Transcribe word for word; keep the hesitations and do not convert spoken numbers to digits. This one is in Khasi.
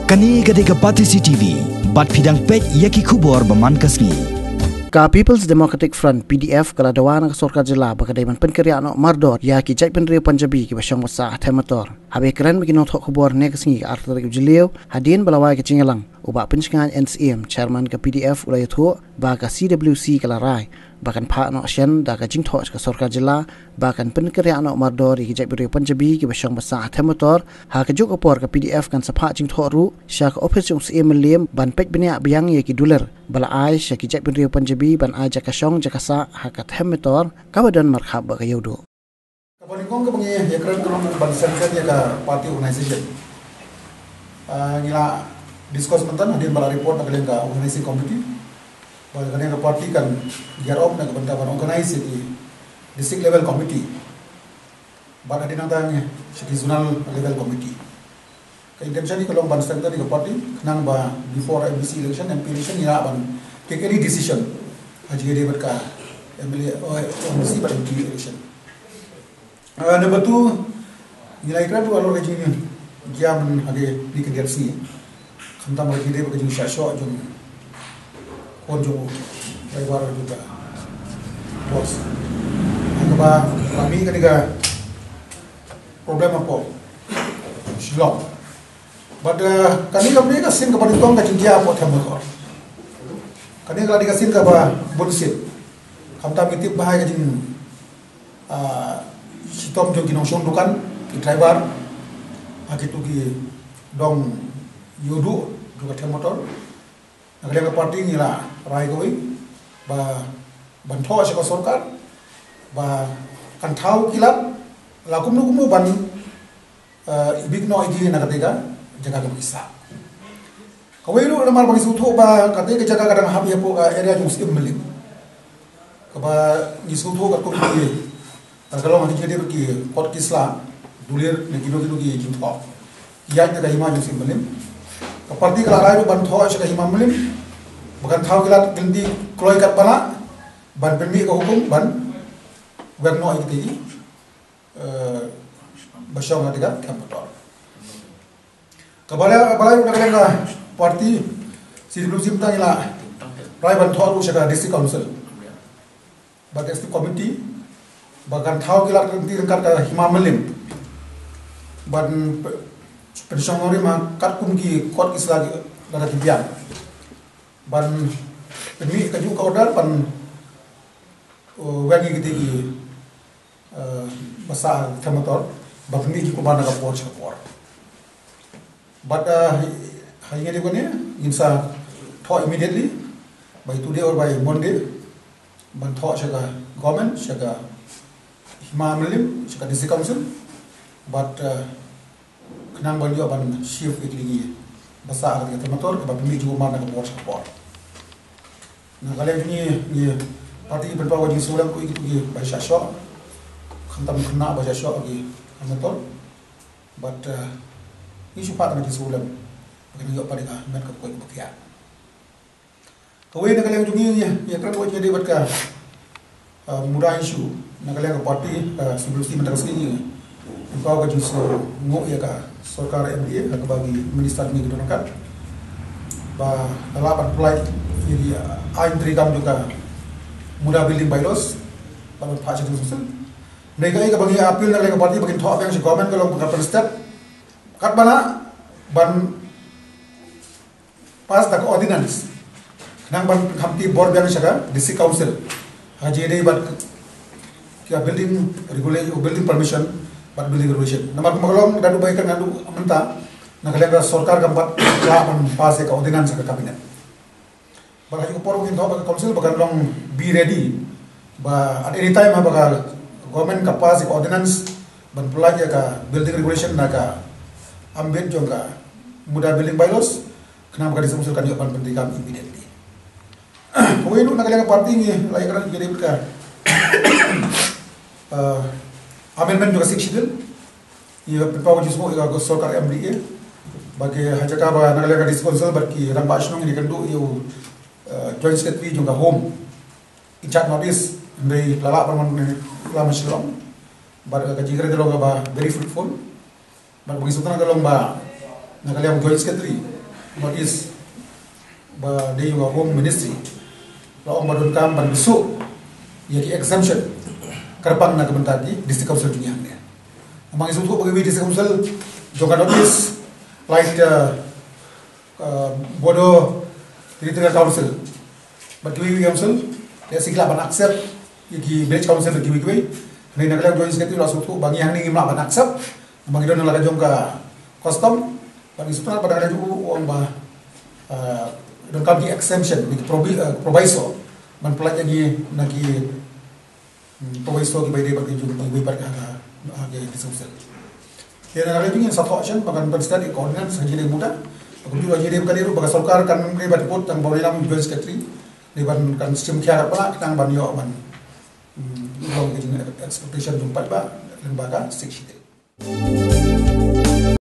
Kane ka dei ka Batesi T V, bad phi dang peit ïa ki khubor ba man ka sngi. Ka People's Democratic Front, P D F, ka la dawa na ka sorkar jylla ba ka dei ban pynkynriah noh mardor ïa ki jaitbynriew Punjabi kiba shong basa ha Them Metor. Haba ïakren bad ki nongthoh khubor ha kane ka sngi, ka arphew tarik u Jylliew, hadien ba la wai ka jingïalang, u Bah Pynshngaiñ N C M, Chairman ka P D F, u la ïathuh ba ka C W C ka la rai ba kan phah noh shen da ka jingthoh sha ka sorkar jylla ba kan pynkynriah noh mardor ïa ki jaitbynriew Punjabi kiba shong basa ha Them Metor. Ha kajuh ka por, ka P D F kan sa phah jingthoh ruh sha ka ophis jong u Syiem Mylliem ban peit bniah biang ïa ki dulir ba la ai sha ki jaitbynriew Punjabi ban ai jaka shong jaka sah ha ka Them Metor kaba don markhap bad ka Ïewduh. Kaba nyngkong kaba ngi ïakren ka long ban strengthen ïa ka party organization. Ah, ngi la discuss mynta hadien ba la report na ka liang ka organizing committee, ba ka liang ka party kan gear up na ka bynta ban organize ïa ki district level committee, bad hadien nangta ngi sha ki zonal level committee. Ka intention hi ka long ban strengthen ïa ka party, khnang ba before M D C election, M P election, ngi lah ban take any decision ha jingïadei bad ka M L A, oh, M D C bad M P election. Ah, number two, ngi la ïakren ruh halor ka jingjia mynhynne ha kine ki district. Khamtam ka jingïadei bad ka jingshah shoh jong u khun jong u driver jong ka bus. Kaba la mih kane ka problem hapoh Shillong. Bad, eh, kane ka dei ka sien kaba nyngkong ka jingjia hapoh Them Metor. Kane ka la dei ka sien kaba bun sien. Khamtam ngi tip bha ïa ka jing, ah, shitom jong ki nongshong dukan, ki driver, ha kito ki dong Ïewduh jong ka Them Metor. Na ka liang ka party ngi la rai kawei ba ban thoh sha ka sorkar ba kan thaw ki lad la kumno kumno ban, eh, evict noh ïa ki na kata ka jaka kaba ki sah. Kawei ruh namar ba ngi sngewthuh ba kata ka jaka ka dang hap ïa hapoh ka area jong u Syiem Mylliem. Kaba ngi sngewthuh katkum ki, ka long ha ka jingïadei bad ki kot ki sla, dulir ne kino kino ki jingthoh ïa ka hima jong u Syiem Mylliem. Ka party ka la rai ruh ban thoh sha ka hima Mylliem ba kan thaw ki lad, ki lynti kloi katba lah ban pynmih ka hukum ban weng noh ïa kita ki, eh, ba shong ha kata ka Them Metor. Kaba la, ba la ïa na ka liang ka party, C W C mynta ngi la rai ban thoh ruh sha ka District Council bad ka Executive Committee ba kan thaw ki lad, ki lynti ryngkat ka hima Mylliem ban pyn-, pynshong nongrim ha katkum ki kot ki sla lada ki biang, ban pynmih kajuh ka order ban, uh, weng ïa kita ki, uh, ba sah ha Them Metor, ba pynmih ki kumar na ka por sha ka por. Bad, uh, ha ïa kane ngin sa thoh immediately by today or by Monday ban thoh sha ka government, sha ka hima Mylliem, sha ka District Council. Bad, uh, khnang ban ïoh ban shift ïa kine ki ba sah ha ka Them Metor, kaba pynmih ki kumar na ka por sha ka por. Na ka liang ngi, ngi party ngi pynpaw ka jingsngewlem ruh ïa kito ki ba shah shoh, khamtam khynnah ba shah shoh ha ki Them Metor. Bad, uh, ngi shu phah tang ka jingsngewlem ba kin ïoh pat ïa ka met ka koit kaba khiah. Kawei na ka liang jong ngi, ngi ïakren ruh ïa ka dei bad ka, uh, muda issue. Na ka liang ka party, uh, C W C mynta ka sngi ngi pynpaw ka jingsngewnguh ïa ka sorkar M D A, ha kaba ki minister ngi ki don ryngkat, ba ka lah ban apply ïa ki, uh, aiñ treikam jong ka Muda Building Bylaws, ba ban phah sha ka District Council. Hynrei kaei kaba ngi appeal na ka liang ka party ba kin thoh biang sha government ka long ba ka pynstep katba lah ban pass da ka ordinance, khnang ban khamti bor biang sha ka District Council ha ka jingïadei bad ka building regulation, building permission bad building regulation. Namar kumba ka long, naduh ba ïakren naduh mynta, na ka liang ka sorkar kam pat lah ban pass ïa ka ordinance ha ka cabinet. Bad ha kajuh ka por ba kin thoh bad ka council ba kan long be ready ba at any time haba ka government ka pass ïa ka ordinance ban pynlait ïa ka building regulation na ka ambit jong ka Muda Building Bylaws, khnang ba ka District Council kan ïoh ban pyntreikam immediately. Kawei ruh na ka liang ka party ngi la ïakren ïa ka, uh, amendment jong ka Sixth Schedule. Ngi pynpaw ka jingsngewnguh ïa ka sorkar M D A ba ki ha jaka ba na ka liang ka District Council bad ki rangbah shnong ngi kynduh ïa u, uh, Joint Secretary jong ka Home in charge North East, hynrei la lah ban wan ne la man Shillong. Bad ka jingkren ka long kaba very fruitful. Bad ba ngi sngewtynnat ka long ba Na ka liang Joint Secretary North East ba dei ka Home Ministry, la ong ba donkam ban bisuh ïa ki exemption kyrpang na ka bynta ki District Council jong ngi hangne. Namar ngi sngewthuh ba kiwei District Council jong ka North East, like, uh, uh, Bodo Territorial Council bad kiwei kiwei Council, lehse ki lah ban accept ïa ki Village Council bad kiwei kiwei. Hangne na ka liang Joint Secretary la sngewthuh ba ngi hangne ngim lah ban accept namar ngi don ha la ka jong ka custom. Bad ngi sngewthuh ba dang la ju ong ba, uh, donkam ki exemption, ki provi-, uh, proviso ban pynlait ïa ngi na ki, hmm, proviso kiba ïadei bad ki jong kiwei pat ha ka, ha ka District Council. Te na ka liang jong ngi sa thoh shen ba kan pynstad ïa ka ordinance ha jingïadei mynta. Kumjuh ha jingïadei ba ka dei ruh ba ka sorkar kan dei ban put tang ba u Joint Secretary dei ban kan shim khia ka pla tang ban ïoh ban, hmm, long ki jing expectation jong paidbah lyngba ka Sixth Schedule.